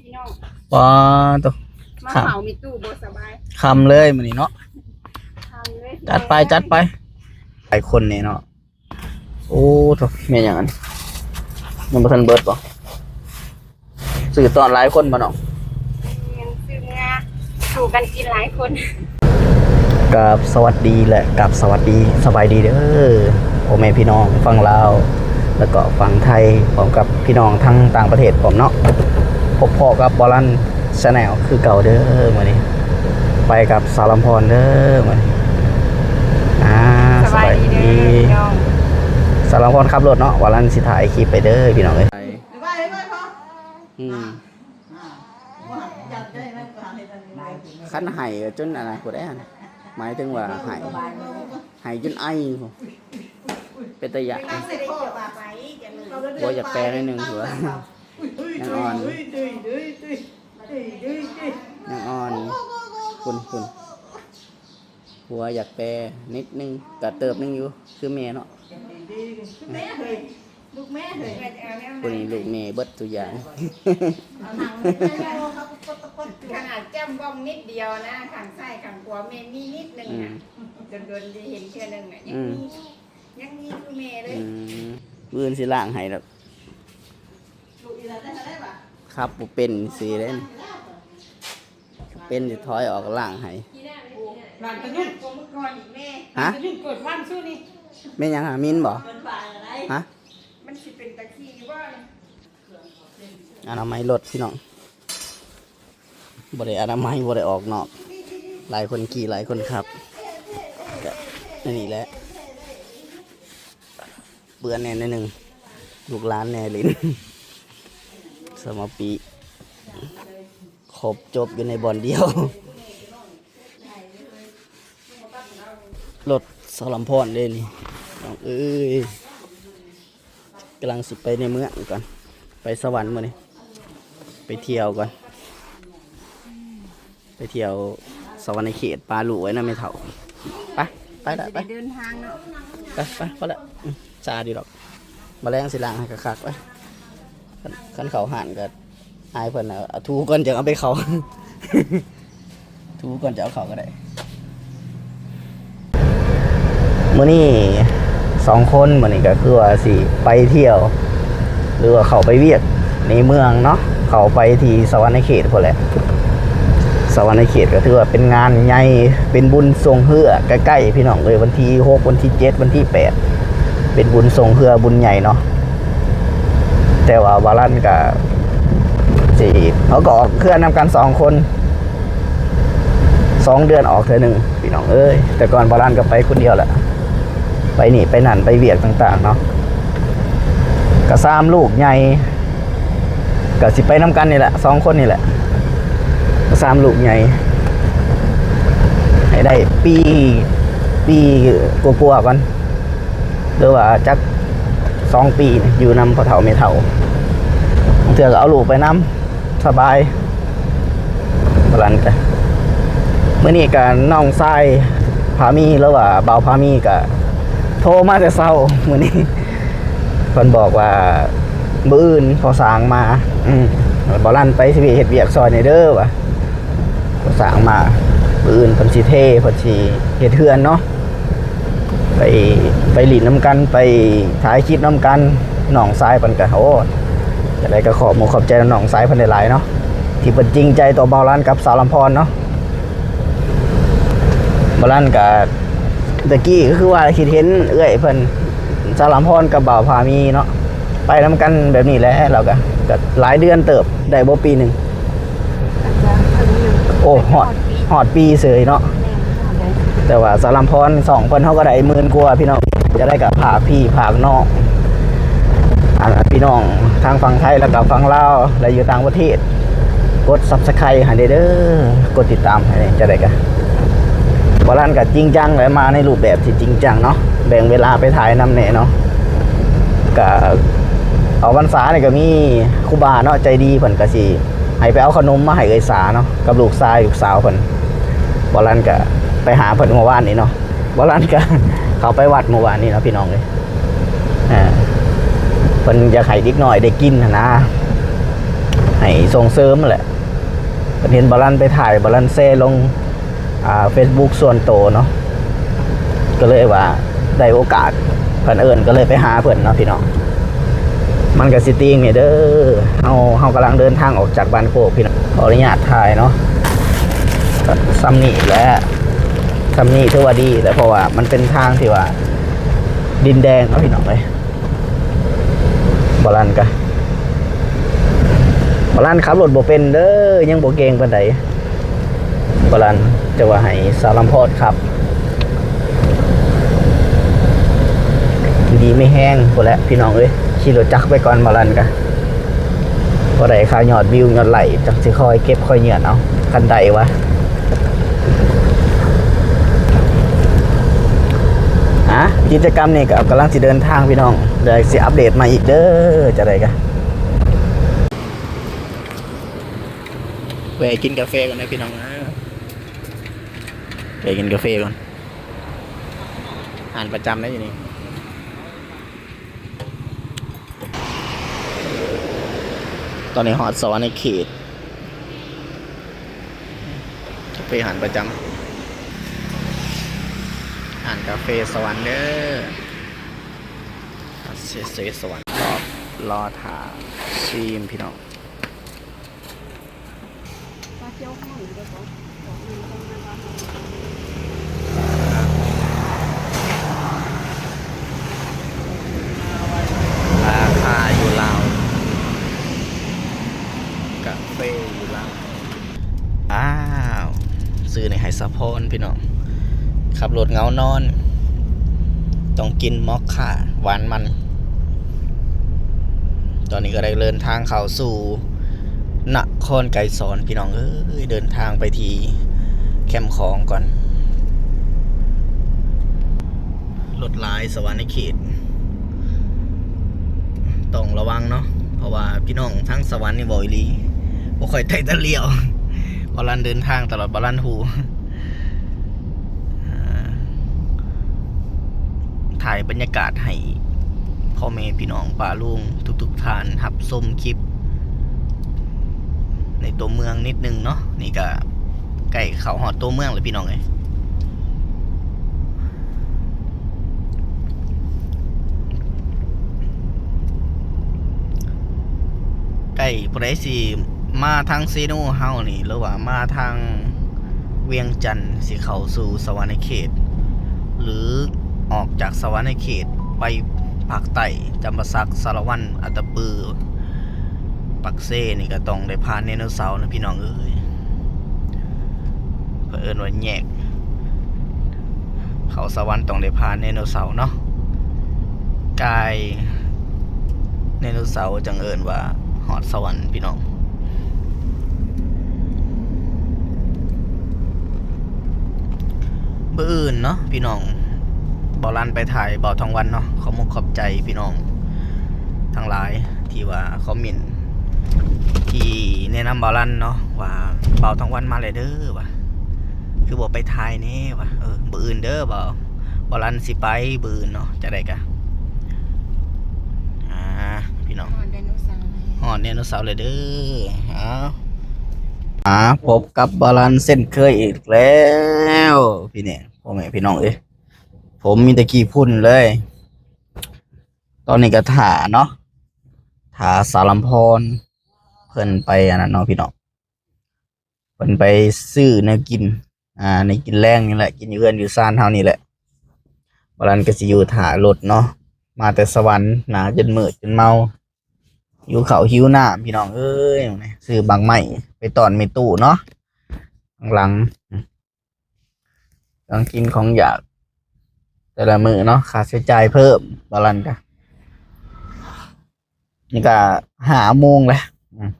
ພີ່ນ້ອງ ປາໂຕ ມາເຝົ້າແມ່ຕູ້ບໍ່ສະບາຍ ຄ່ຳເລີຍມື້ນີ້ເນາະ ຄ່ຳເລີຍ ຈັດໄປ ຈັດໄປ ຫຼາຍຄົນແດ່ເນາະ ໂອ້ໂທ້ ແມ່ນຫຍັງອັນ ຍັງບໍ່ທັນເບິດບໍ່? ຊື້ຕ້ອນຫຼາຍຄົນບໍ່ນ້ອງ? ແມ່ນ ຊື້ເມືອສູ່ກັນກິນຫຼາຍຄົນ. ກາບສະຫວັດດີ ແລະ ກາບສະຫວັດດີ ສະບາຍດີເດີ ພໍ່ແມ່ພີ່ນ້ອງຝັ່ງລາວ ແລ້ວກໍຝັ່ງໄທ ພ້ອມກັບພີ່ນ້ອງທັງຕ່າງປະເທດພ້ອມເນາະ. ພົບພໍ້ກັບບ່າວລັນ Channel ຄືເກົ່າເດີ ມື້ນີ້ໄປກັບສາວລຳພອນເດີ ມື້ນີ້ ອາ ສະບາຍດີເດີ ສະບາຍດີ ພີ່ນ້ອງ. ສາວລຳພອນຂັບລົດເນາະ ບ່າວລັນຊິຖ່າຍຄລິບໄປເດີ ພີ່ນ້ອງເອີຍ. ອືມ ຄັນໄຫ້ຈົນອັນນັ້ນພຸ້ນແຫຼະ ໝາຍເຖິງວ່າໄຫ້ ໄຫ້ຈົນໄອພຸ້ນ ເປັນຕາຢ້ານ. ບໍ່ຢາກແປໜ້ອຍໜຶ່ງ ຖືວ່າຍັງອ່ອນ ຍັງອ່ອນ ພຸ້ນໆ. ຜົວຢາກແປນິດໜຶ່ງ ກະເຕີບໜຶ່ງຢູ່ ຄືແມ່ເນາະ ລູກແມ່ເຮີ້ຍ ລູກແມ່ເຮີ້ຍ ຜູ້ນີ້ລູກແມ່ເບິດທຸກຢ່າງ ຂະໜາດຈ້ຳບ້ອງນິດດຽວນະ ຂ້າງຊ້າຍຂ້າງຂວາແມ່ມີນິດໜຶ່ງ ອືມ ນະ ດົນໆຊິເຫັນເທື່ອໜຶ່ງນະ ຍັງມີ ອືມ ຍັງມີຄືແມ່ເລີຍ ອືມ ມື້ອື່ນຊິລ້າງໃຫ້ດອກ ຂັບບໍ່ເປັນຊື່ເດ້. ເປັນຊິຖອຍອອກລ້າງໃຫ້ ຫຼານຕະຍຸ່ນ ຮະ ຕະຍຸ່ນເກີດວັນຊຸນີ້ ແມ່ນຫຍັງຫະ ມິນບໍ່ ຮະ ມັນຊິເປັນຕາຂີ້ຢູ່ບໍ່ນີ້ ອະນາໄມລົດພີ່ນ້ອງ ບໍ່ໄດ້ອະນາໄມ ບໍ່ໄດ້ອອກນອກ ຫຼາຍຄົນຂີ່ຫຼາຍຄົນຂັບ ກະອັນນີ້ແຫຼະ ເປື້ອນແດ່ໜ້ອຍໜຶ່ງ ລູກຫຼານແດ່ຫຼິ້ນ ສະມາປີ ຄົບຈົບຢູ່ໃນບ່ອນດຽວ ລົດສາວລຳພອນເດ້ນີ້ ນ້ອງເອີຍ ກຳລັງຊິໄປໃນເມືອງກ່ອນ ໄປສະຫວັນມື້ນີ້ ໄປທ່ຽວກ່ອນ. ໄປທ່ຽວສະຫວັນນະເຂດ ປະລູກໄວ້ນຳແມ່ເຖົ້າ ໄປ ໄປລະ ໄປ ເດີນທາງເນາະ ໄປ ໄປ ພໍລະ ອືມ ຊາດີດອກ ມາແລງຊິລ້າງໃຫ້ຄັກໆ ໄປ ຄັນ ຄັນເຂົ້າຮ້ານກໍອາຍເພິ່ນ ເອົາ ເອົາຖູກ່ອນ ຈັ່ງເອົາໄປເຂົ້າ ຖູກ່ອນຈະເອົາເຂົ້າກໍໄດ້. ມື້ນີ້ສອງຄົນ ມື້ນີ້ກໍຄືວ່າຊິໄປທ່ຽວ ຫຼືວ່າເຂົ້າໄປວຽກໃນເມືອງເນາະ ເຂົ້າໄປທີ່ສະຫວັນນະເຂດພຸ້ນແຫຼະ. ສະຫວັນນະເຂດກໍຖືວ່າເປັນງານໃຫຍ່ ເປັນບຸນຊ່ວງເຮືອໃກ້ໆ ພີ່ນ້ອງເອີຍ ວັນທີຫົກ ວັນທີເຈັດ ວັນທີແປດ ເປັນບຸນຊ່ວງເຮືອ ບຸນໃຫຍ່ເນາະ. ແຕ່ວ່າວາລັນກໍຊິ ເຮົາກໍອອກເຮືອນຳກັນສອງຄົນ ສອງເດືອນອອກເທື່ອໜຶ່ງ ພີ່ນ້ອງເອີຍ. ແຕ່ກ່ອນບ່າວລັນກໍໄປຄົນດຽວແຫຼະ ໄປນີ້ໄປນັ້ນ ໄປວຽກຕ່າງໆເນາະ ກໍສາມລູກໃຫຍ່ ກໍຊິໄປນຳກັນນີ້ແຫຼະ ສອງຄົນນີ້ແຫຼະ ສາມລູກໃຫຍ່ ໃຫ້ໄດ້ປີ ປີກວ່າໆກ່ອນ ຫຼືວ່າຈັກສອງປີ ຢູ່ນຳພໍ່ເຖົ້າແມ່ເຖົ້າ ບາງເທື່ອກໍເອົາລູກໄປນຳ ສະບາຍ. ບາລັນກະ ມື້ນີ້ກະນ້ອງຊາຍພາມີ ຫຼືວ່າບ່າວພາມີກະໂທມາແຕ່ເຊົ້າມື້ນີ້ ເພິ່ນບອກວ່າມື້ອື່ນພໍ່ສ້າງມາ ອືມ ບ່າວລັນໄປເຮັດວຽກຊ່ອຍແດ່ເດີວ່າ ພໍ່ສ້າງມາ ມື້ອື່ນເພິ່ນຊິເທ ເພິ່ນຊິເຮັດເຮືອນເນາະ. ໄປ ໄປຫຼິ້ນນຳກັນ ໄປຖ່າຍຄລິບນຳກັນ ນ້ອງຊາຍເພິ່ນກະ ໂອ້ ຈັ່ງໃດກໍຂອບມຸກຂອບໃຈນຳນ້ອງຊາຍເພິ່ນຫຼາຍໆເນາະ ທີ່ເພິ່ນຈິງໃຈຕໍ່ບ່າວລັນກັບສາວລຳພອນເນາະ. ບ່າວລັນກະ ແຕ່ກີ້ກໍຄືວ່າຄິດເຫັນເອື້ອຍເພິ່ນ ສາວລຳພອນກັບບ່າວພາມີເນາະ ໄປນຳກັນແບບນີ້ແຫຼະ ລາວກະ ກະຫຼາຍເດືອນເຕີບ ໄດ້ບໍ່ປີໜຶ່ງ? ໂອ້ ຮອດ ຮອດປີເສີຍເນາະ. ແຕ່ວ່າສາວລຳພອນຊ່ອງເພິ່ນ ເຮົາກໍໄດ້ໝື່ນກວ່າພີ່ນ້ອງ. ຈະໄດ້ກໍຝາກພີ່ຝາກນ້ອງ ອັນ ພີ່ນ້ອງທາງຝັ່ງໄທ ແລ້ວກໍຝັ່ງລາວ ແລະ ຢູ່ຕ່າງປະເທດ ກົດ Subscribe ໃຫ້ແດ່ເດີ ກົດຕິດຕາມໃຫ້ແດ່. ຈະໄດ້ກໍ ບ່າວລັນກໍຈິງຈັງ ແລະ ມາໃນຮູບແບບທີ່ຈິງຈັງເນາະ ແບ່ງເວລາໄປຖ່າຍນຳແດ່ເນາະ. ກໍອອກພັນສານີ້ກໍມີຄູບາເນາະ ໃຈດີ ເພິ່ນກໍຊິ ໃຫ້ໄປເອົາຂະໜົມມາໃຫ້ເອື້ອຍສາເນາະ ກັບລູກຊາຍລູກສາວເພິ່ນ. ບ່າວລັນກະໄປຫາເພິ່ນມື້ວານນີ້ເນາະ ບ່າວລັນກະເຂົ້າໄປວັດມື້ວານນີ້ເນາະ ພີ່ນ້ອງເອີຍ. ເອີ ເພິ່ນຢາກໃຫ້ເດັກນ້ອຍໄດ້ກິນຫັ້ນນະ. ໃຫ້ສົ່ງເສີມຫັ້ນແຫຼະ. ເພິ່ນເຫັນບ່າວລັນໄປຖ່າຍ ບ່າວລັນແຊລົງ ອ່າ ເຟສບຸກສ່ວນໂຕເນາະ ກໍເລີຍວ່າໄດ້ໂອກາດ ເພິ່ນເອີ້ນກໍເລີຍໄປຫາເພິ່ນເນາະພີ່ນ້ອງ. ມັນກໍຊິຕິງນີ້ເດີ ເຮົາ ເຮົາກຳລັງເດີນທາງອອກຈາກບ້ານໂຄກພີ່ນ້ອງ. ຂໍອະນຸຍາດຖ່າຍເນາະ ສ່ຳນີ້ແຫຼະ ສ່ຳນີ້ຖືວ່າດີແຫຼະ ເພາະວ່າມັນເປັນທາງທີ່ວ່າດິນແດງເນາະພີ່ນ້ອງເອີຍ. ບ່າວລັນກະ ບ່າວລັນຂັບລົດບໍ່ເປັນເດີ ຍັງບໍ່ເກັ່ງປານໃດ. ບ່າວລັນຈະວ່າໃຫ້ສາວລຳພອນຂັບ ຢູ່ດີມີແຮງພຸ້ນແຫຼະພີ່ນ້ອງເອີຍ. ຂີ່ລົດຈັກໄປກ່ອນ ບ່າວລັນກະ ພໍໄດ້ຄ່າຍອດວິວຍອດໄລ້ ຈັ່ງຊິຄ່ອຍເກັບຄ່ອຍຍືດເອົາ ຄັນໄດ້ວະ. ອ່ະ ກິດຈະກຳນີ້ກໍກຳລັງຊິເດີນທາງພີ່ນ້ອງ ດຽວຊິອັບເດດໃໝ່ອີກເດີ. ຈັ່ງໃດກະແວ່ກິນກາເຟກ່ອນເດີພີ່ນ້ອງເອີຍ ແວ່ກິນກາເຟກ່ອນ. ຮ້ານປະຈຳເດ້ຢູ່ນີ້. ຕອນນີ້ຮອດສະຫວັນນະເຂດ ກາເຟຮ້ານປະຈຳ ຮ້ານກາເຟສະຫວັນເດີ ເຊສະຫວັນ ລໍຖ້າຊີມພີ່ນ້ອງ. ລາຄາຢູ່ລາວ ກາເຟຢູ່ລາວ. ອ້າວ ຊື້ໃຫ້ສາວພອນພີ່ນ້ອງ ຂັບລົດເຫງົານອນ ຕ້ອງກິນມອກຄາຫວານມັນ. ຕອນນີ້ກໍໄດ້ເດີນທາງເຂົ້າສູ່ ນະຄອນໄກສອນພີ່ນ້ອງເອີຍ. ເດີນທາງໄປທີ່ແຄມຂອງກ່ອນ. ລົດຫຼາຍສະຫວັນນະເຂດ ຕ້ອງລະວັງເນາະ ເພາະວ່າພີ່ນ້ອງທາງສະຫວັນນີ້ ເວົ້າອີ່ຫຼີ ບໍ່ຄ່ອຍໄດ້ຕາຫຼຽວ. ບ່າວລັນເດີນທາງຕະຫຼອດ ບ່າວລັນຮູ້. ອ່າ ຖ່າຍບັນຍາກາດໃຫ້ພໍ່ແມ່ພີ່ນ້ອງປ້າລຸງທຸກໆທ່ານຮັບຊົມຄລິບໃນຕົວເມືອງນິດໜຶ່ງເນາະ. ນີ້ກະໃກ້ເຂົ້າຮອດຕົວເມືອງແລ້ວພີ່ນ້ອງເອີຍ. ໃກ້ ຜູ້ໃດຊິມາທາງເຊໂນເຮົານີ້ ຫຼືວ່າມາທາງວຽງຈັນ ຊິເຂົ້າສູ່ສະຫວັນນະເຂດ ຫຼືອອກຈາກສະຫວັນນະເຂດໄປພາກໃຕ້ ຈຳປາສັກ, ສາລະວັນ, ອັດຕະປື, ປາກເຊ ນີ້ກໍຕ້ອງໄດ້ຜ່ານໄດໂນເສົານະພີ່ນ້ອງເອີຍ. ເພິ່ນເອີ້ນວ່າແຍກເຂົ້າສະຫວັນ ຕ້ອງໄດ້ຜ່ານໄດໂນເສົາເນາະ. ກາຍໄດໂນເສົາຈັ່ງເອີ້ນວ່າຮອດສະຫວັນພີ່ນ້ອງ. ມື້ອື່ນເນາະພີ່ນ້ອງ ບ່າວລັນໄປຖ່າຍບ່າວທອງວັນເນາະ. ຂອບມຸກຂອບໃຈພີ່ນ້ອງທັງຫຼາຍທີ່ວ່າຄອມເມັນ ທີ່ແນະນຳບ່າວລັນເນາະ ວ່າບ່າວທອງວັນມາແລ້ວເດີ ວ່າຄືບໍ່ໄປຖ່າຍແດ່ ວ່າ ເອີ ມື້ອື່ນເດີ ບ່າວ ບ່າວລັນຊິໄປມື້ອື່ນເນາະ. ຈັ່ງໃດກະ ອ່າ ພີ່ນ້ອງ ຮອດໄດໂນເສົາແລ້ວ ຮອດໄດໂນເສົາແລ້ວເດີ. ເອົາ ມາພົບກັບບ່າວລັນເຊັ່ນເຄີຍອີກແລ້ວ ພີ່ນ້ອງ ພໍ່ແມ່ພີ່ນ້ອງເອີຍ. ຜົມມີແຕ່ຂີ້ຝຸ່ນເລີຍ. ຕອນນີ້ກໍຖ້າເນາະ ຖ້າສາວລຳພອນເພິ່ນໄປອັນນັ້ນເນາະພີ່ນ້ອງ ເພິ່ນໄປຊື້ແນວກິນ ອ່າ ໃນກິນແລງນີ້ແຫຼະ ກິນຢູ່ເຮືອນຢູ່ຊານເຮົານີ້ແຫຼະ. ບ່າວລັນກໍຊິຢູ່ຖ້າລົດເນາະ ມາແຕ່ສະຫວັນ ໜາວຈົນມືດຈົນເມົາ ຫິວເຂົ້າຫິວນ້ຳ ພີ່ນ້ອງເອີຍ. ຊື້ໝາກໄມ້ໄປຕ້ອນແມ່ຕູ້ເນາະ ຂ້າງຫຼັງ. ຂອງກິນຂອງຢາກແຕ່ລະມື້ເນາະ ຄ່າໃຊ້ຈ່າຍເພີ່ມ ບ່າວລັນກະ ນີ້ກະຫ້າໂມງແລ້ວ ອືມ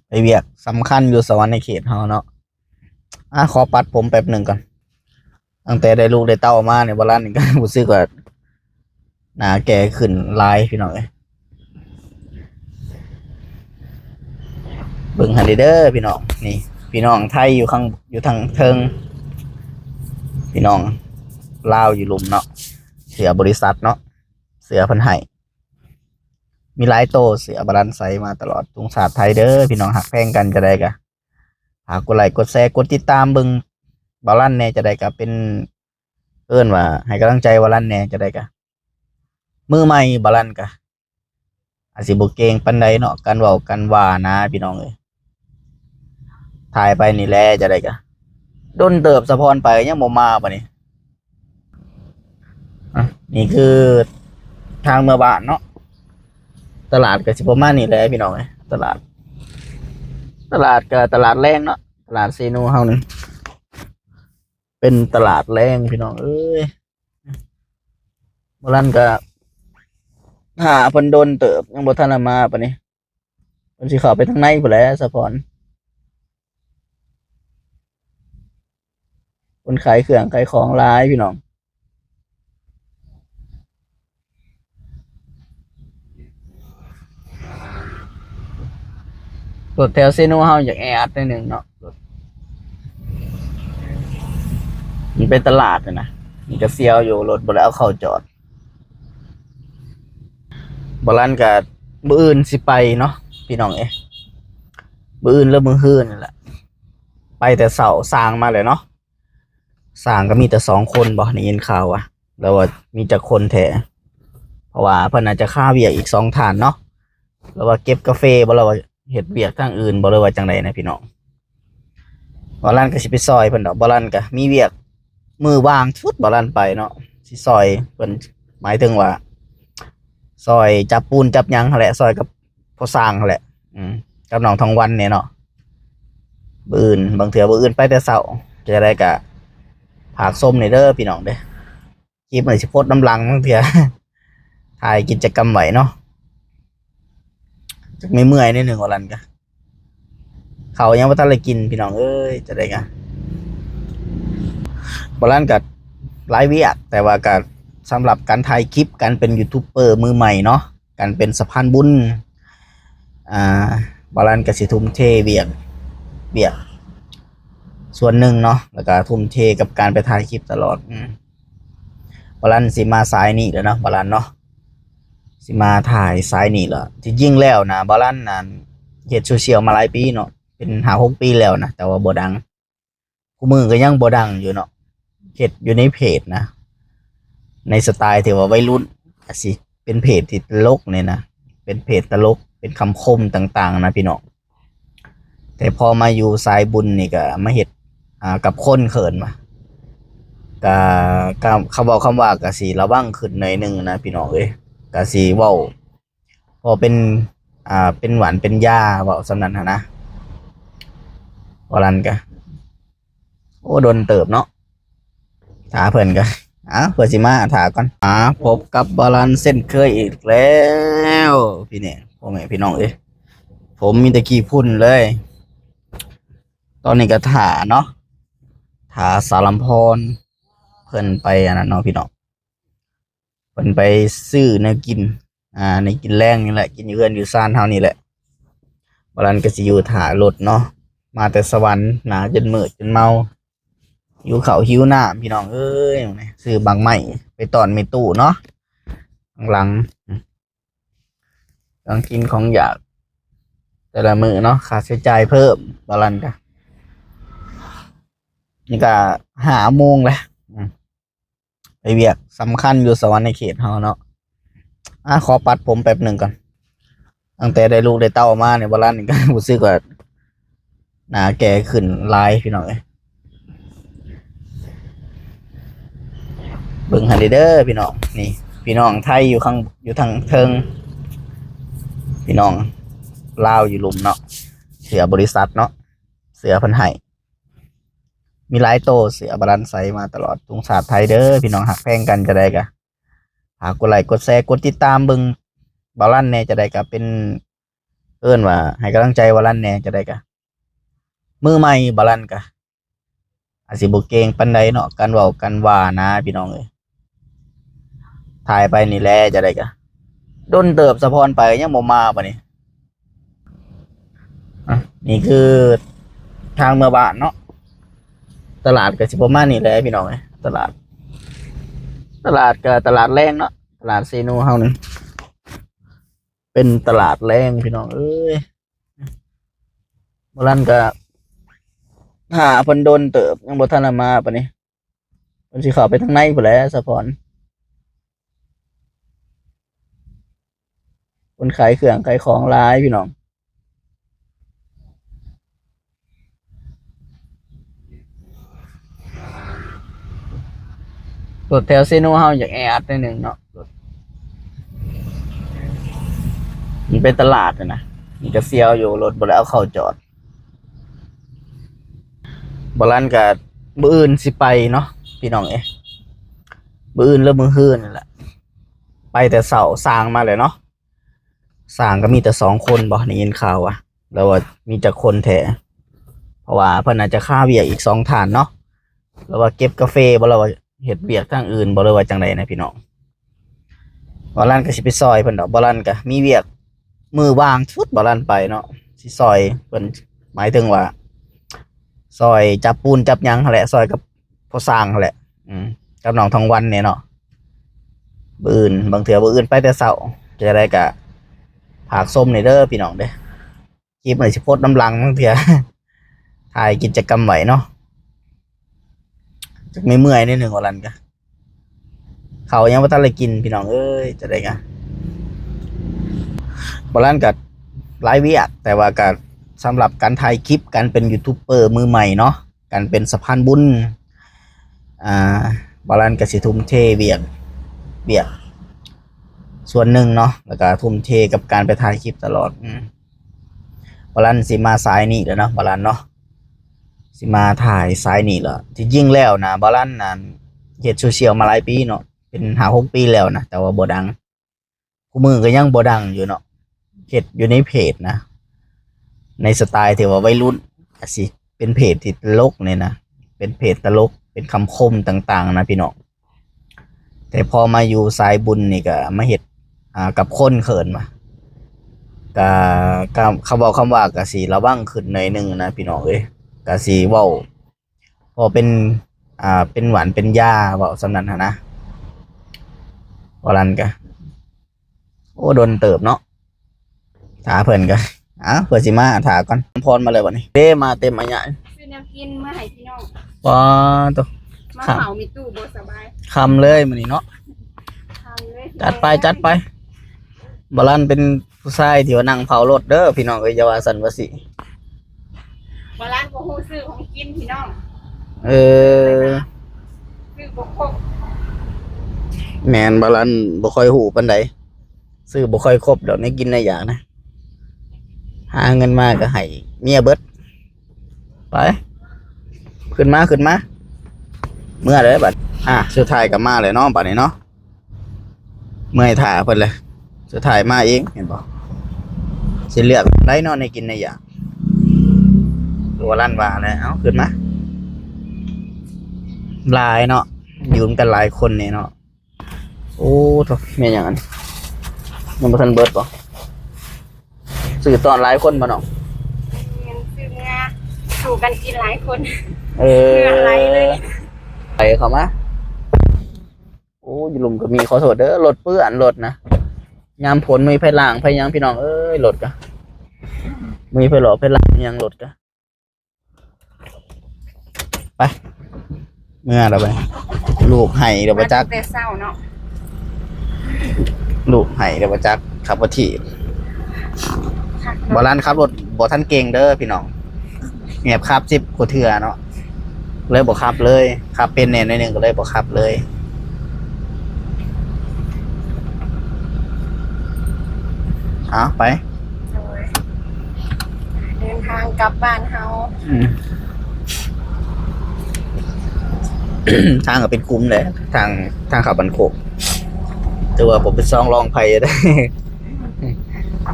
ໄປວຽກສຳຄັນຢູ່ສະຫວັນນະເຂດເຮົາເນາະ. ອ່າ ຂໍປັດຜົມແປັບໜຶ່ງກ່ອນ. ຕັ້ງແຕ່ໄດ້ລູກໄດ້ເຕົ້າມານີ້ ບ່າວລັນນີ້ກໍຮູ້ສຶກວ່າ ໜ້າແກ່ຂຶ້ນຫຼາຍພີ່ນ້ອງເອີຍ. ເບິ່ງຫັ້ນເດີພີ່ນ້ອງ ນີ້ພີ່ນ້ອງໄທຢູ່ຂ້າງ ຢູ່ທາງເທິງ ພີ່ນ້ອງລາວຢູ່ລຸ່ມເນາະ ເສື້ອບໍລິສັດເນາະ ເສື້ອເພິ່ນໃຫ້ ມີຫຼາຍໂຕ ເສື້ອບາລັນໃສ່ມາຕະຫຼອດ ທຸງຊາດໄທເດີພີ່ນ້ອງ ຮັກແພງກັນ ຈະໄດ້ກະ ຝາກກົດໄລກົດແຊ ກົດຕິດຕາມເບິ່ງບາລັນແດ່ ຈະໄດ້ກະເປັນ ເອີ້ນວ່າໃຫ້ກຳລັງໃຈບາລັນແດ່ ຈະໄດ້ກະ ມືໃໝ່ ບາລັນກະ ອາດຊິບໍ່ເກັ່ງປານໃດເນາະ ການເວົ້າການວ່ານະພີ່ນ້ອງເອີຍ. ຖ່າຍໄປນີ້ແຫຼະ ຈະໄດ້ກະ ດົນເຕີບ ສະພອນໄປຍັງບໍ່ມາບາດນີ້. ອ່ະ ນີ້ຄືທາງເມືອບ້ານເນາະ ຕະຫຼາດກະຊິປະມານນີ້ແຫຼະພີ່ນ້ອງເອີຍ. ຕະຫຼາດ ຕະຫຼາດກະຕະຫຼາດແລງເນາະ ຕະຫຼາດເຊໂນເຮົານີ້ ເປັນຕະຫຼາດແລງພີ່ນ້ອງເອີຍ. ບາລັນກະຖ້າເພິ່ນດົນເຕີບ ຍັງບໍ່ທັນໄດ້ມາປານນີ້ ເພິ່ນຊິເຂົ້າໄປທາງໃນພຸ້ນແຫຼະ ສະພອນ. ຄົນຂາຍເຄື່ອງຂາຍຂອງຫຼາຍພີ່ນ້ອງ. ລົດແຖວເຊໂນເຮົາຢາກແອອັດໜ້ອຍໜຶ່ງເນາະ ມັນເປັນຕະຫຼາດຫັ້ນນະ ມັນກະສ່ຽວຢູ່ ລົດບໍ່ໄດ້ເອົາເຂົ້າຈອດ. ບາລັນກະມື້ອື່ນຊິໄປເນາະພີ່ນ້ອງເອີຍ ມື້ອື່ນຫຼືມື້ຮືນນີ້ແຫຼະ ໄປແຕ່ເຊົ້າ ຊ່າງມາແລ້ວເນາະ. ຊ່າງກະມີແຕ່ສອງຄົນບໍ ໄດ້ຍິນຂ່າວວ່າ ຫຼືວ່າມີຈັກຄົນແທ້ ເພາະວ່າເພິ່ນອາດຈະຄາວຽກອີກສອງທ່ານເນາະ ຫຼືວ່າເກັບກາເຟບໍ ຫຼືວ່າເຮັດວຽກທາງອື່ນບໍ ຫຼືວ່າຈັ່ງໃດນະພີ່ນ້ອງ. ບາລັນກະຊິໄປຊ່ອຍເພິ່ນດອກ ບາລັນກະມີວຽກ ມື້ວ່າງສຸດບາລັນໄປເນາະ ຊິຊ່ອຍເພິ່ນ ໝາຍເຖິງວ່າ ຊ່ອຍຈັບປູນຈັບຫຍັງຫັ້ນແຫຼະ ຊ່ອຍກັບພໍ່ຊ່າງຫັ້ນແຫຼະ ອືມ ກັບນ້ອງທອງວັນນີ້ເນາະ. ມື້ອື່ນ ບາງເທື່ອມື້ອື່ນໄປແຕ່ເຊົ້າ ຈະໄດ້ກະ ຝາກຊົມແດ່ເດີພີ່ນ້ອງເດີ. ຄລິບນີ້ຊິໂພສນຳຫຼັງ ບາງເທື່ອ ຖ່າຍກິດຈະກຳໄວ້ເນາະ ຈັກເມື່ອຍໆໜ້ອຍໜຶ່ງ ບາລັນກະ ເຂົ້າຍັງບໍ່ທັນໄດ້ກິນພີ່ນ້ອງເອີຍ. ຈະໄດ້ກະ ບາລັນກະຫຼາຍວຽກ ແຕ່ວ່າກະ ສຳລັບການຖ່າຍຄລິບ ການເປັນຢູທູບເບີມືໃໝ່ເນາະ ການເປັນສະພານບຸນ ອ່າ ບາລັນກະຊິທຸ່ມເທວຽກ ວຽກສ່ວນໜຶ່ງເນາະ ແລ້ວກະທຸ່ມເທກັບການໄປຖ່າຍຄລິບຕະຫຼອດ ອືມ. ບາລັນຊິມາສາຍນີ້ແຫຼະເນາະ ບາລັນເນາະ ຊິມາຖ່າຍສາຍນີ້ແຫຼະ. ທີ່ຈິງແລ້ວນະ ບາລັນນັ້ນເຮັດໂຊຊຽວມາຫຼາຍປີເນາະ ເປັນຫ້າຫົກປີແລ້ວນະ ແຕ່ວ່າບໍ່ດັງ ຄູ່ມື້ກະຍັງບໍ່ດັງຢູ່ເນາະ. ເຮັດຢູ່ໃນເພຈນະ ໃນສະໄຕທີ່ວ່າໄວລຸ້ນ ອາດຊິເປັນເພຈທີ່ຕະຫຼົກນີ້ນະ ເປັນເພຈຕະຫຼົກ ເປັນຄຳຄົມຕ່າງໆນະພີ່ນ້ອງ. ແຕ່ພໍມາຢູ່ສາຍບຸນນີ້ກະມາເຮັດ ອ່າ ກັບຄົນ ເຂົາເອີ້ນວ່າ ກະ ກະ ຄຳເວົ້າຄຳວ່າກະຊິລະວັງຂຶ້ນໜ້ອຍໜຶ່ງນະພີ່ນ້ອງເອີຍ. ກະຊິເວົ້າພໍເປັນ ອ່າ ເປັນຫວັດເປັນຢາ ເວົ້າສ່ຳນັ້ນຫັ້ນນະ. ບາລັນກະ ໂອ້ ດົນເຕີບເນາະ ຖ້າເພິ່ນກະ ອ່າ ເພິ່ນຊິມາ ຖ້າກ່ອນ. ອ່າ ພົບກັບບາລັນເຊັ່ນເຄີຍອີກແລ້ວ ພີ່ນ້ອງ ພໍ່ແມ່ພີ່ນ້ອງເອີຍ ຜົມມີແຕ່ຂີ້ຝຸ່ນເລີຍ. ຕອນນີ້ກະຖ້າເນາະ ຖ້າສາວລຳພອນເພິ່ນໄປອັນນັ້ນເນາະພີ່ນ້ອງ ເພິ່ນໄປຊື້ແນວກິນ ອ່າ ໃນກິນແລງນີ້ແຫຼະ ກິນຢູ່ເຮືອນຢູ່ຊານເຮົານີ້ແຫຼະ. ບາລັນກະຊິຢູ່ຖ້າລົດເນາະ ມາແຕ່ສະຫວັນ ໜາຈົນມືດຈົນເມົາ ຫິວເຂົ້າຫິວນ້ຳພີ່ນ້ອງເອີຍ. ຊື້ໝາກໄມ້ໄປຕ້ອນແມ່ຕູ້ເນາະ ຂ້າງຫຼັງ ຂອງກິນຂອງຢາກແຕ່ລະມື້ເນາະ ຄ່າໃຊ້ຈ່າຍເພີ່ມ. ບາລັນກະ ນີ້ກະຫ້າໂມງແລ້ວ ອືມ ໄປວຽກສຳຄັນຢູ່ສະຫວັນນະເຂດເຮົາເນາະ. ອ່າ ຂໍປັດຜົມແປັບໜຶ່ງກ່ອນ. ຕັ້ງແຕ່ໄດ້ລູກໄດ້ເຕົ້າມານີ້ ບາລັນນີ້ກະຮູ້ສຶກວ່າໜ້າແກ່ຂຶ້ນຫຼາຍພີ່ນ້ອງເອີຍ. ເບິ່ງໃຫ້ເດີພີ່ນ້ອງ ນີ້ພີ່ນ້ອງໄທຢູ່ຂ້າງ ຢູ່ທາງເທິງ ພີ່ນ້ອງລາວຢູ່ລຸ່ມເນາະ ເສື້ອບໍລິສັດເນາະ ເສື້ອເພິ່ນໃຫ້ ມີຫຼາຍໂຕ ເສື້ອບາລັນໃສ່ມາຕະຫຼອດ ທຸງຊາດໄທເດີພີ່ນ້ອງ ຮັກແພງກັນ ຈະໄດ້ກະ ຝາກກົດໄລກົດແຊ ກົດຕິດຕາມເບິ່ງບາລັນແດ່ ຈະໄດ້ກະເປັນ ເອີ້ນວ່າໃຫ້ກຳລັງໃຈບາລັນແດ່ ຈະໄດ້ກະ ມືໃໝ່ ບາລັນກະ ອາດຊິບໍ່ເກັ່ງປານໃດເນາະ ການເວົ້າການວ່ານະພີ່ນ້ອງເອີຍ. ຖ່າຍໄປນີ້ແຫຼະ ຈະໄດ້ກະ ດົນເຕີບ ສະພອນໄປຍັງບໍ່ມາບາດນີ້. ອ່ະ ນີ້ຄືທາງເມືອບ້ານເນາະ ຕະຫຼາດກະຊິປະມານນີ້ແຫຼະພີ່ນ້ອງເອີຍ. ຕະຫຼາດ ຕະຫຼາດກະຕະຫຼາດແລງເນາະ ຕະຫຼາດເຊໂນເຮົານີ້. ເປັນຕະຫຼາດແລງພີ່ນ້ອງເອີຍ. ບໍ່ລັນກະຖ້າເພິ່ນດົນເຕີບ ຍັງບໍ່ທັນໄດ້ມາປານນີ້. ເພິ່ນຊິເຂົ້າໄປທາງໃນພຸ້ນແຫຼະ ສະພອນ. ຄົນຂາຍເຄື່ອງຂາຍຂອງຫຼາຍພີ່ນ້ອງ. ລົດແຖວເຊໂນເຮົາຢາກແອອັດໜ້ອຍໜຶ່ງເນາະ. ມັນເປັນຕະຫຼາດຫັ້ນນະ. ມັນກະສຽວຢູ່ ລົດບໍ່ໄດ້ເອົາເຂົ້າຈອດ. ບໍ່ລັນກະມື້ອື່ນຊິໄປເນາະ ພີ່ນ້ອງເອີຍ. ມື້ອື່ນຫຼືມື້ຮືນນີ້ແຫຼະ. ໄປແຕ່ເຊົ້າ ຊ່າງມາແລ້ວເນາະ. ຊ່າງກໍມີແຕ່ສອງຄົນບໍ ໄດ້ຍິນຂ່າວວ່າ ແລ້ວວ່າມີຈັກຄົນແທ້ ເພາະວ່າເພິ່ນອາດຈະຄາວຽກອີກສອງທ່ານເນາະ ແລ້ວວ່າເກັບກາເຟບໍ ຫຼືວ່າເຮັດວຽກທາງອື່ນບໍ ຫຼືວ່າຈັ່ງໃດນະພີ່ນ້ອງ. ບໍ່ລັນກໍຊິໄປຊ່ອຍເພິ່ນດອກ ບໍ່ລັນກໍມີວຽກ ມື້ວ່າງສຸດບໍ່ລັນໄປເນາະ ຊິຊ່ອຍເພິ່ນ ໝາຍເຖິງວ່າຊ່ອຍຈັບປູນຈັບຫຍັງຫັ້ນແຫຼະ ຊ່ອຍກັບ ພໍ່ຊ່າງຫັ້ນແຫຼະ ອືມ ກັບນ້ອງທອງວັນນີ້ເນາະ. ມື້ອື່ນ ບາງເທື່ອມື້ອື່ນໄປແຕ່ເຊົ້າ ຈະໄດ້ກະຝາກຊົມແດ່ເດີພີ່ນ້ອງເດີ. ຄລິບນີ້ຊິໂພສນຳຫຼັງບາງເທື່ອ ຖ່າຍກິດຈະກຳໄວ້ເນາະ. ຈັກເມື່ອຍໆໜ້ອຍໜຶ່ງ ບໍ່ລັນກະ ເຂົ້າຍັງບໍ່ທັນໄດ້ກິນພີ່ນ້ອງເອີຍ. ຈະໄດ້ກະ ບໍ່ລັນກະຫຼາຍວຽກ ແຕ່ວ່າກະສຳລັບການຖ່າຍຄລິບ ການເປັນຢູທູບເບີມືໃໝ່ເນາະ ການເປັນສະພານບຸນ ອ່າ ບ່າວລັນກໍຊິທຸ່ມເທວຽກ ວຽກສ່ວນໜຶ່ງເນາະ ແລ້ວກໍທຸ່ມເທກັບການໄປຖ່າຍຄລິບຕະຫຼອດ. ອືມ ບ່າວລັນຊິມາສາຍນີ້ແຫຼະເນາະ ບ່າວລັນເນາະ ຊິມາຖ່າຍສາຍນີ້ແຫຼະ. ທີ່ຈິງແລ້ວນະ ບ່າວລັນນັ້ນເຮັດໂຊຊຽວມາຫຼາຍປີເນາະ ເປັນຫ້າຫົກປີແລ້ວນະ ແຕ່ວ່າບໍ່ດັງ. ຄູ່ມື້ກໍຍັງບໍ່ດັງຢູ່ເນາະ ເຮັດຢູ່ໃນເພຈນະ ໃນສະໄຕທີ່ວ່າໄວລຸ້ນ ອາດຊິເປັນເພຈທີ່ຕະຫຼົກນີ້ນະ ເປັນເພຈຕະຫຼົກ ເປັນຄຳຄົມຕ່າງໆນະພີ່ນ້ອງ. ແຕ່ພໍມາຢູ່ສາຍບຸນນີ້ກໍມາເຮັດ ອ່າ ກັບຄົນ ເຂົາເອີ້ນວ່າ ກໍ ກໍ ຄຳເວົ້າຄຳວ່າກໍຊິລະວັງຂຶ້ນໜ້ອຍໜຶ່ງນະພີ່ນ້ອງເອີຍ ກໍຊິເວົ້າ ພໍເປັນ ອ່າ ເປັນຫວັດເປັນຢາ ເວົ້າສ່ຳນັ້ນຫັ້ນນະ. ບໍ່ລັນກະ ໂອ້ ດົນເຕີບເນາະ ຖ້າເພິ່ນກະ ເອົາ ເພິ່ນຊິມາ ຖ້າກ່ອນ. ພອນມາເລີຍບັດນີ້ ເດ້ ມາເຕັມອາຍະ ຊື້ແນວກິນມາໃຫ້ພີ່ນ້ອງ. ປາໂຕ ມາເຝົ້າມີຕູ້ບໍ່ສະບາຍ ຄ່ຳເລີຍມື້ນີ້ເນາະ ຄ່ຳເລີຍ. ຈັດໄປ ຈັດໄປ ບ່າວລັນເປັນ ຜູ້ຊາຍທີ່ວ່ານັ່ງເຝົ້າລົດເດີພີ່ນ້ອງເອີຍ ຢ່າວ່າຊັ້ນວ່າຊີ້. ບ່າວລັນບໍ່ຮູ້ຊື້ຂອງກິນພີ່ນ້ອງ. ເອີ ຊື້ບໍ່ຄົບ. ແມ່ນ ບ່າວລັນບໍ່ຄ່ອຍຮູ້ປານໃດ ຊື້ບໍ່ຄ່ອຍຄົບດອກ ແນວກິນແນວຢາກນະ ຫາເງິນມາກໍໃຫ້ເມຍເບິດ. ໄປ ຂຶ້ນມາ ຂຶ້ນມາ ເມືອເດີບັດ. ອ່າ ສຸດທ້າຍກໍມາແລ້ວເນາະ ບັດນີ້ເນາະ. ເມື່ອຍຖ້າເພິ່ນແຫຼະ ສຸດທ້າຍມາເອງ ເຫັນບໍ່? ຊິເລືອກໄດ້ເນາະ ໃນກິນໃນຢາກ ຄືວ່າລັນວ່າແຫຼະ. ເອົາ ຂຶ້ນມາ ຫຼາຍເນາະ ຢູ່ນຳກັນຫຼາຍຄົນນີ້ເນາະ. ໂອ້ ໂທ້ ແມ່ນຫຍັງອັນນີ້ ຍັງບໍ່ທັນເບິດບໍ່? ຊື້ຕ້ອນຫຼາຍຄົນບໍ່ນ້ອງ? ແມ່ນ ຊື້ເມືອສູ່ກັນກິນຫຼາຍຄົນ. ເອີ ເມືອຫຼາຍເລີຍ ໄປເຂົ້າມາ. ໂອ້ ຢູ່ລຸ່ມກໍມີ ຂໍໂທດເດີ ລົດເປື້ອນລົດນະ ຍາມຝົນບໍ່ມີໃຜລ້າງໃຜຫຍັງ ພີ່ນ້ອງເອີຍ. ລົດກະບໍ່ມີໃຜຫຼອກໃຜລ້າງຫຍັງ ລົດກະ ໄປ ເມືອແລ້ວໄປ. ລູກໄຫ້ແລ້ວບໍ່ຈັກ ມາຕັ້ງແຕ່ເຊົ້າເນາະ ລູກໄຫ້ແລ້ວບໍ່ຈັກ ຂັບບໍ່ຖີບ. ບໍ່ລັນຂັບລົດບໍ່ທັນເກັ່ງເດີພີ່ນ້ອງ ແຫບຂັບສິບກວ່າເທື່ອເນາະ ເລີຍບໍ່ຂັບເລີຍ. ຂັບເປັນແດ່ໜ້ອຍໜຶ່ງກໍເລີຍບໍ່ຂັບເລີຍ. ເອົາໄປ ໂດຍ ເດີນທາງກັບບ້ານເຮົາ. ອືມ ທາງກໍເປັນຂຸມແຫຼະ ທາງ ທາງເຂົ້າບ້ານໂຄກ ແຕ່ວ່າບໍ່ເປັນຊ່ອງລອງໄຜໄດ້.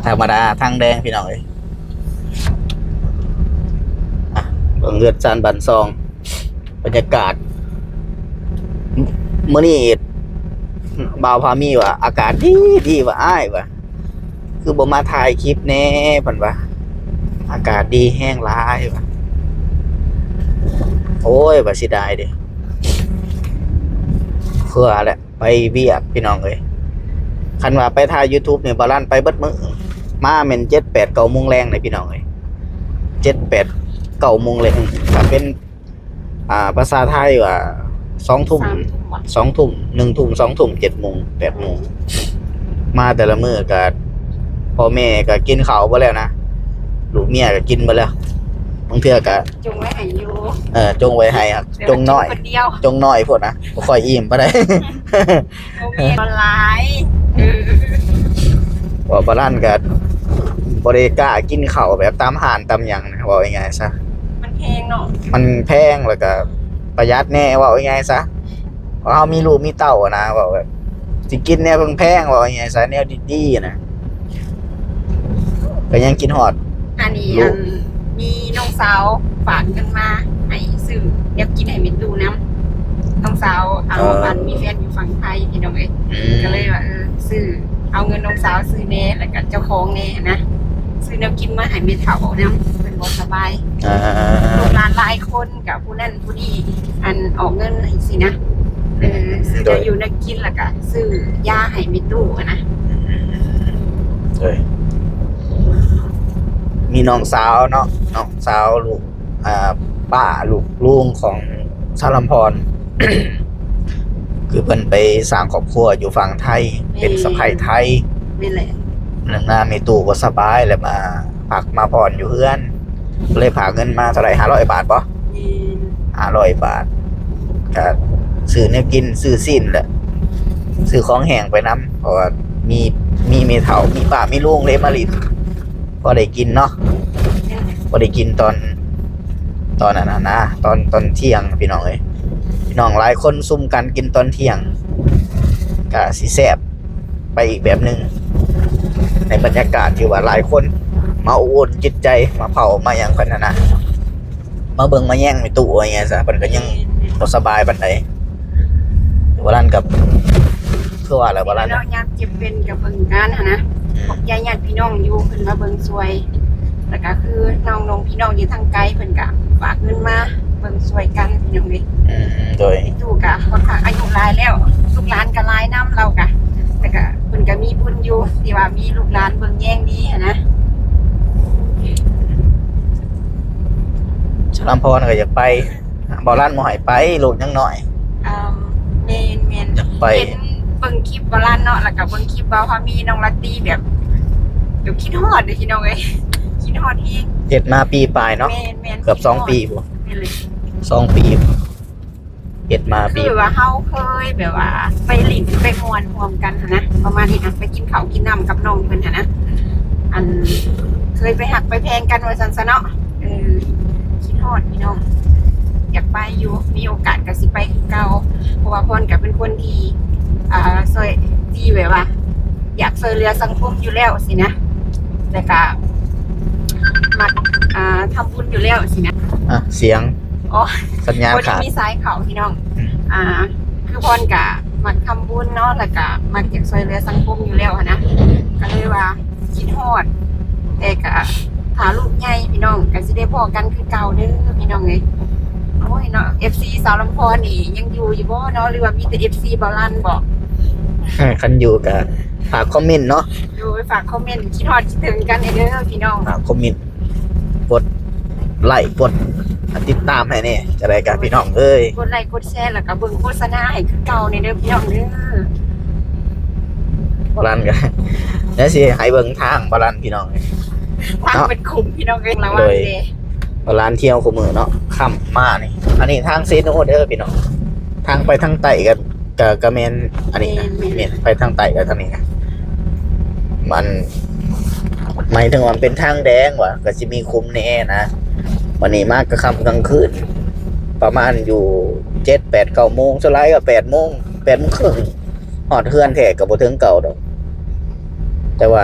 ທຳມະດາທາງແດງ ພີ່ນ້ອງເອີຍ. ອ່ະ ເບິ່ງເຮືອນຊານບ້ານຊ່ອງ ບັນຍາກາດ ມື້ນີ້ບ່າວພາມີວ່າ ອາກາດດີດີວ່າ ອ້າຍວ່າ ຄືບໍ່ມາຖ່າຍຄລິບແດ່ ເພິ່ນວ່າ ອາກາດດີແຮງຫຼາຍວ່າ. ໂອ້ຍ ວ່າເສຍດາຍເດ້ ເພື່ອແຫຼະ ໄປວຽກ ພີ່ນ້ອງເອີຍ. ຄັນວ່າໄປຖ່າຍຢູທູບນີ້ ບ່າວລັນໄປເບິດມື້ ມາແມ່ນເຈັດ ແປດ ເກົ້າໂມງແລງເດ້ພີ່ນ້ອງເອີຍ ເຈັດ ແປດ ເກົ້າໂມງແລງ ຖ້າເປັນ ອ່າ ພາສາໄທວ່າສອງທຸ່ມ ສາມທຸ່ມຫວະ ສອງທຸ່ມ ໜຶ່ງທຸ່ມ ສອງທຸ່ມ ເຈັດໂມງ ແປດໂມງ ມາແຕ່ລະມື້ກະ ພໍ່ແມ່ກະກິນເຂົ້າເບິດແລ້ວນະ ລູກເມຍກະກິນເບິດແລ້ວ ບາງເທື່ອກະ ຈົ່ງໄວ້ໃຫ້ຢູ່ ເອີ ຈົ່ງໄວ້ໃຫ້ ແຕ່ວ່າ ຈົ່ງນ້ອຍ ກິນຄົນດຽວ ຈົ່ງນ້ອຍໂພດນະ ບໍ່ຄ່ອຍອີ່ມປານໃດ ບໍ່ມີອອນລາຍ ເອີ ເວົ້າປານນັ້ນກະບໍ່ໄດ້ກ້າກິນເຂົ້າແບບຕາມຮ້ານຕາມຫຍັງນະ ເວົ້າງ່າຍໆຊະ ມັນແພງເນາະ ມັນແພງ ແລ້ວກະປະຢັດແດ່ ເວົ້າງ່າຍໆຊະ ເພາະເຮົາມີລູກມີເຕົ້ານະ ເວົ້າແບບ ຊິກິນແນວແພງໆ ເວົ້າງ່າຍໆຊະ ແນວດີໆນະ ກໍຍັງຄິດຮອດ ອັນນີ້ ລູກ ອັນ ມີນ້ອງສາວຝາກເງິນມາໃຫ້ຊື້ແນວກິນໃຫ້ແມ່ຕູ້ນຳ ນ້ອງສາວ ເອົາ ເອີ ອັນ ມີແຟນຢູ່ຝັ່ງໄທພີ່ນ້ອງເອີຍ ອືມ ກໍເລີຍວ່າ ເອີ ຊື້ ເອົາເງິນນ້ອງສາວຊື້ແດ່ ແລ້ວກໍເຈົ້າຂອງແດ່ນະ ຊື້ແນວກິນມາໃຫ້ແມ່ເຖົ້ານຳ ເພິ່ນບໍ່ສະບາຍ ອ່າ ລູກຫຼານຫຼາຍຄົນ ກັບຜູ້ນັ້ນຜູ້ນີ້ ອັນ ອອກເງິນຈັ່ງຊີ້ນະ ເອີ ຊື້ ໂດຍ ແນວຢູ່ແນວກິນ ແລ້ວກະຊື້ຢາໃຫ້ແມ່ຕູ້ຫັ້ນນະ ໂດຍ ມີນ້ອງສາວເນາະ ນ້ອງສາວລູກ ອ່າ ປ້າລູກລຸງຂອງສາວລຳພອນ ຄືເພິ່ນໄປສ້າງຄອບຄົວຢູ່ຝັ່ງໄທ ແມ່ນ ເປັນສະໃພ້ໄທ ແມ່ນແຫຼະ ໜຶ່ງມາແມ່ຕູ້ບໍ່ສະບາຍ ແລ້ວມາພັກມາຜ່ອນຢູ່ເຮືອນ ເລີຍພາເງິນມາເທົ່າໃດ ຫ້າຮ້ອຍບາດບໍ່? ແມ່ນ ຫ້າຮ້ອຍບາດ ກະຊື້ແນວກິນ ຊື້ຊີ້ນ ແລະ ຊື້ຂອງແຫ້ງໄປນຳ ເພາະວ່າມີ ມີແມ່ເຖົ້າ ມີປ້າມີລຸງເດ້ມາຫຼິ້ນ ພໍໄດ້ກິນເນາະ ແມ່ນແຫຼະ ພໍໄດ້ກິນຕອນ ຕອນອັນນັ້ນນະ ຕອນ ຕອນທ່ຽງພີ່ນ້ອງເອີຍ ພີ່ນ້ອງຫຼາຍຄົນຊຸມກັນກິນຕອນທ່ຽງ ກະຊິແຊບ ໄປອີກແບບໜຶ່ງ ໃນບັນຍາກາດທີ່ວ່າຫຼາຍຄົນມາອົບອຸ່ນຈິດໃຈ ມາເຝົ້າມາຫຍັງກັນຫັ້ນນະ ມາເບິ່ງມາແຍງແມ່ຕູ້ວ່າຫຍັງຊະ ເພິ່ນກໍຍັງບໍ່ສະບາຍປານໃດ ວ່ານັ້ນກໍຄືວ່າແຫຼະ ວ່ານັ້ນ ເນາະ ຍາມເຈັບເປັນກໍເບິ່ງການຫັ້ນນະ ອືມ ຂອບໃຈຍາດພີ່ນ້ອງຢູ່ ເພິ່ນມາເບິ່ງຊ່ວຍ ແລ້ວກໍຄືນ້ອງໆ ພີ່ນ້ອງຢູ່ທາງໄກ ເພິ່ນກໍຝາກເງິນມາ ເບິ່ງຊ່ວຍກັນພີ່ນ້ອງເອີຍ ອືມ ໂດຍ ແມ່ຕູ້ກະຄ່ອນຂ້າງອາຍຸຫຼາຍແລ້ວ ລູກຫຼານກະຫຼາຍນຳລາວກະ ແຕ່ກະເພິ່ນກະມີບຸນຢູ່ ທີ່ວ່າມີລູກຫຼານເບິ່ງແຍງດີຫັ້ນນະ ສາວລຳພອນກໍຢາກໄປ ບ່າວລັນບໍ່ໃຫ້ໄປ ລູກຍັງນ້ອຍ ເອີ ແມ່ນໆ ຢາກໄປ ເຫັນເບິ່ງຄລິບບ່າວລັນເນາະ ແລ້ວກະເບິ່ງຄລິບບ່າວພາມີ ນ້ອງລາຕີ ແບບ ແບບຄິດຮອດເດ້ພີ່ນ້ອງເອີຍ ຄິດຮອດແຮງ ເຮັດມາປີປາຍເນາະ ແມ່ນໆ ເກືອບສອງປີພຸ້ນ ແມ່ນເລີຍ ສອງປີ ເຮັດມາປີ ຄືວ່າເຮົາເຄີຍແບບວ່າໄປຫຼິ້ນໄປມ່ວນຮ່ວມກັນຫັ້ນນະ ປະມານນີ້ນະ ໄປກິນເຂົ້າກິນນ້ຳກັບນ້ອງເພິ່ນຫັ້ນນະ ອັນ ເຄີຍໄປຮັກໄປແພງກັນວ່າຊັ້ນຊະເນາະ ເອີ ຄິດຮອດພີ່ນ້ອງ ຢາກໄປຢູ່ ມີໂອກາດກໍຊິໄປຄືເກົ່າ ເພາະວ່າພອນກໍເປັນຄົນທີ່ ອ່າ ຊ່ວຍ ທີ່ແບບວ່າ ຢາກຊ່ວຍເຫຼືອສັງຄົມຢູ່ແລ້ວຊີ້ນະ ແລ້ວກະມັກ ອ່າ ທຳບຸນຢູ່ແລ້ວຊີ້ນະ ອ່ະ ສຽງ ອໍ ສັນຍານຂາດ ມີສາຍເຂົ້າພີ່ນ້ອງ ອືມ ອ່າ ຄືພອນກະມັກທຳບຸນເນາະ ແລ້ວກະມັກຢາກຊ່ວຍເຫຼືອສັງຄົມຢູ່ແລ້ວຫັ້ນນະ ກໍເລີຍວ່າຄິດຮອດ ແຕ່ກະຖ້າລູກໃຫຍ່ພີ່ນ້ອງ ກໍຊິໄດ້ພໍ້ກັນຄືເກົ່າເດີພີ່ນ້ອງເອີຍ ໂອ້ຍເນາະ ເອັຟຊີ ສາວລຳພອນນີ້ຍັງຢູ່ຢູ່ບໍ່ເນາະ ຫຼືວ່າມີແຕ່ ເອັຟຊີ ບ່າວລັນບໍ? ຄັນຢູ່ກໍຝາກຄອມເມັນເນາະ ໂດຍ ຝາກຄອມເມັນ ຄິດຮອດຄິດເຖິງກັນແດ່ເດີພີ່ນ້ອງ ຝາກຄອມເມັນ ກົດໄລ້ກົດຕິດຕາມໃຫ້ແດ່ ຈະໄດ້ກັບພີ່ນ້ອງເອີຍ ກົດໄລ້ກົດແຊ ແລ້ວກໍເບິ່ງໂຄສະນາໃຫ້ຄືເກົ່າແດ່ເດີພີ່ນ້ອງເດີ ບ່າວລັນກໍ ດຽວຊິໃຫ້ເບິ່ງທາງບ່າວລັນພີ່ນ້ອງເອີຍ ທາງເນາະ ເປັນຂຸມພີ່ນ້ອງເອີຍ ລະວັງເດີ ໂດຍ ບ່າວລັນທ່ຽວຄູ່ມື້ເນາະ ຄ່ຳມານີ້ ອັນນີ້ທາງເຊໂນເດີພີ່ນ້ອງ ທາງໄປທາງໃຕ້ກໍ ກະ ກະແມ່ນອັນນີ້ນະ ແມ່ນ ແມ່ນ ແມ່ນ ໄປທາງໃຕ້ກໍທາງນີ້ນະ ມັນ ໝາຍເຖິງວ່າມັນເປັນທາງແດງວ່າ ກໍຊິມີຂຸມແດ່ນະ ບັດນີ້ມາກະຄ່ຳກາງຄືນ ປະມານຢູ່ເຈັດ ແປດ ເກົ້າໂມງ ສ່ວນຫຼາຍກໍແປດໂມງ ແປດໂມງເຄິ່ງ ຮອດເຮືອນແທ້ກໍບໍ່ເຖິງເກົ້າດອກ ແຕ່ວ່າ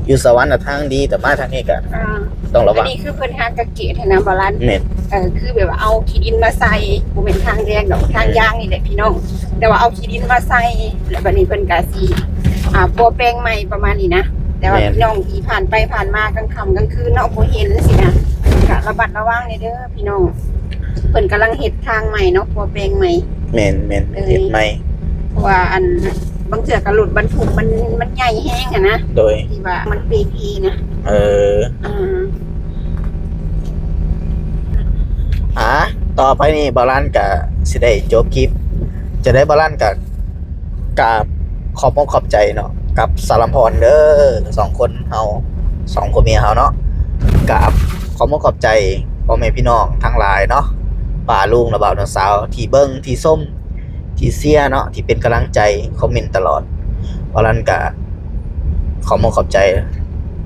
ຢູ່ສະຫວັນນະທາງດີ ແຕ່ມາທາງນີ້ກະ ອ່າ ຕ້ອງລະວັງ ອັນນີ້ຄືເພິ່ນຫາກະເກດຫັ້ນນະ ບ່າວລັນ ແມ່ນ ເອີ ຄືແບບວ່າເອົາຂີ້ດິນມາໃສ່ ບໍ່ແມ່ນທາງແດງດອກ ທາງ ແມ່ນ ຢາງນີ້ແຫຼະພີ່ນ້ອງ ແຕ່ວ່າເອົາຂີ້ດິນມາໃສ່ ແລ້ວບັດນີ້ເພິ່ນກະຊິ ອ່າ ປົວແປງໃໝ່ປະມານນີ້ນະ ແຕ່ວ່າ ແມ່ນ ພີ່ນ້ອງທີ່ຜ່ານໄປຜ່ານມາກາງຄ່ຳກາງຄືນເນາະ ບໍ່ເຫັນຊີ້ນະ ກະລະມັດລະວັງແດ່ເດີພີ່ນ້ອງ ເພິ່ນກຳລັງເຮັດທາງໃໝ່ເນາະ ປົວແປງໃໝ່ ແມ່ນໆ ເອີ ເຮັດໃໝ່ ເພາະວ່າອັນ ບາງເທື່ອກໍລົດບັນທຸກມັນ ມັນໃຫຍ່ແຮງຫັ້ນນະ ໂດຍ ທີ່ວ່າມັນເປ່ເພນະ ເອີ ອືມ ອ່າ ຕໍ່ໄປນີ້ບ່າວລັນກະຊິໄດ້ຈົບຄລິບ ຈະໄດ້ ບ່າວລັນກະ ກາບຂອບອົກຂອບໃຈເນາະ ກັບສາວລຳພອນເດີ ສອງຄົນເຮົາ ສອງຜົວເມຍເຮົາເນາະ ກາບຂອບອົກຂອບໃຈພໍ່ແມ່ພີ່ນ້ອງທັງຫຼາຍເນາະ ປ້າລຸງ ແລະ ບ່າວ ນ້ອງສາວ ທີ່ເບິ່ງ ທີ່ຊົມ ທີ່ເຊຍເນາະ ທີ່ເປັນກຳລັງໃຈ ຄອມເມັນຕະຫຼອດ ບ່າວລັນກະຂອບອົກຂອບໃຈ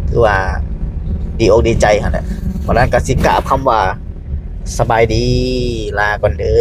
ຖືວ່າດີອົກດີໃຈຫັ້ນແຫຼະ ບ່າວລັນກະຊິກາບຄຳວ່າ ສະບາຍດີ ລາກ່ອນເດີ.